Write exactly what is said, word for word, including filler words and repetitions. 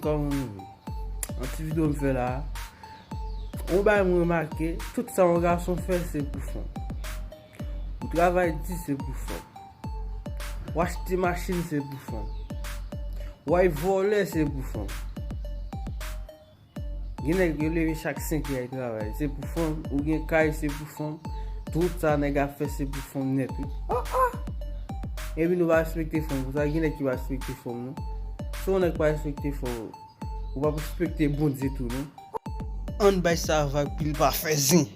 Kòm yon ti videyo m fè la, yon bagay mwen remake, tout sa yon gason fè se pou fanm. Ou travay di se pou fanm. Ou achte machin se pou fanm. Ou al vòlè se pou fanm. Gen nèg yo leve chak senk è al travay, se pou fanm. Ou gen kay se pou fanm. Tout sa nèg ap fè se pou fanm nèt wi. Ah ah. Epi nou pa respekte fanm konsa, gen nèg ki pa respekte fanm non. Si yon nèg pa respekte fanm, ou pa respekte Bondye tou non. Ann bay sa vag pou l pa fè zen.